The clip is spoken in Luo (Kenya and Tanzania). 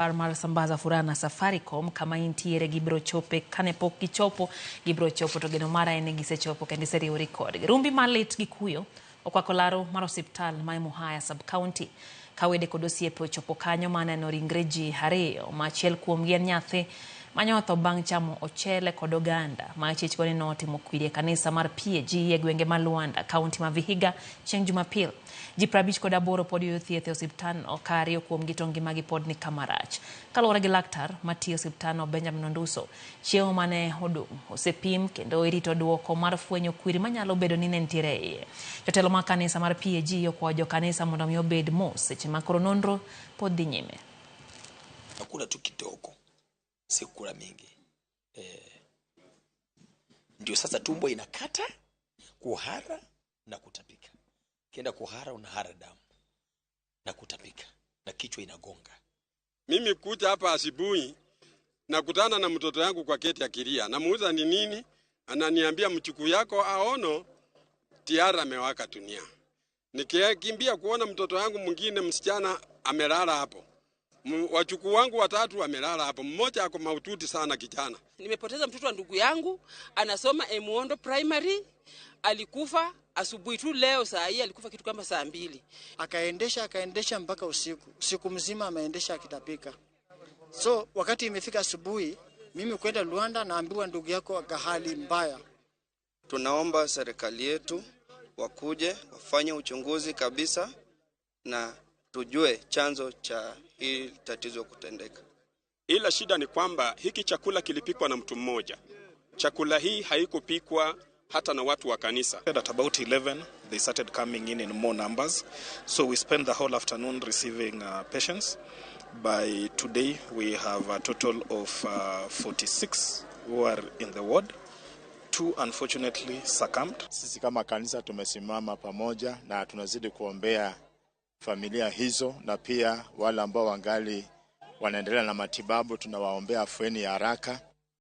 Mar sambaza furaha na Safaricom kama intiere gibiro chope kane pok gichopo gibiro chopo to geno mara en ni gisechopo kendo iseriwori kodgi. Rumbi malit gi kuyo okwako laro mar osiptal ma Emuhaya sub county ka wede kod osiepe ochopo kanyo maneno ringre ji ariyo ma achiel kuomgi en nyathi mane otho bang' chamo ochele kod oganda ma ichich go ni notimo kwiri e kanisa mar PAG e gwenge ma Luanda, kaunti ma Vihiga chieng' Jumapil. Ji 58 pod yudo thieth e osiptandno ka ariyo kuomgi to ngimagi pod ni kama rach. Kaluwore gi laktar matiyo e osiptandno Benjamin Onduso, chiemo mane odong' osepim kendo irito duoko mar fwenyo kwiri manyalo bedo ni ne nitiere e iye. Jotelo mag kanisa mar PAG okwayo jokanisa mondo mi obed mos seche ma koro nonro pod dhi nyime. Nakula tu kidogo, sikula mingi eh. Ndio sasa tumbo inakata, kuhara na kutapika. Kienda kuhara unahara damu na kutapika na kichwa inagonga. Mimi kuja hapa asubuhi nakutana na mtoto yangu kwa geti akilia, namuuliza ni nini, ananiambia mjukuu yako Aono tayari ameaga dunia. Nikikimbia kuona mtoto yangu mwingine msichana amelala hapo, wajukuu wangu watatu amelala hapo, mmoja ako mahututi sana kijana. Nimepoteza mtoto wa ndugu yangu, anasoma Emuondo Primary, alikufa asubuhi tu leo saa hii, alikufa kitu kama saa 2. Akaendesha akaendesha mpaka usiku, usiku mzima ameendesha akitapika. So wakati imefika asubuhi, mimi kwenda Luanda, naambiwa ndugu yako aka hali mbaya. Tunaomba serikali yetu wakuje wafanye uchunguzi kabisa na tujue chanzo cha hii tatizo kutendeka. Ila shida ni kwamba hiki chakula kilipikwa na mtu mmoja. Chakula hii haikupikwa hata na watu wa kanisa. At about 11, they started coming in more numbers. So we spent the whole afternoon receiving patients. By today, we have a total of 46 who are in the ward. Two unfortunately succumbed. Sisi kama kanisa tumesimama pamoja na tunazidi kuombea familia hizo na pia wale ambao wangali wanaendelea na matibabu tunawaombea afueni ya haraka.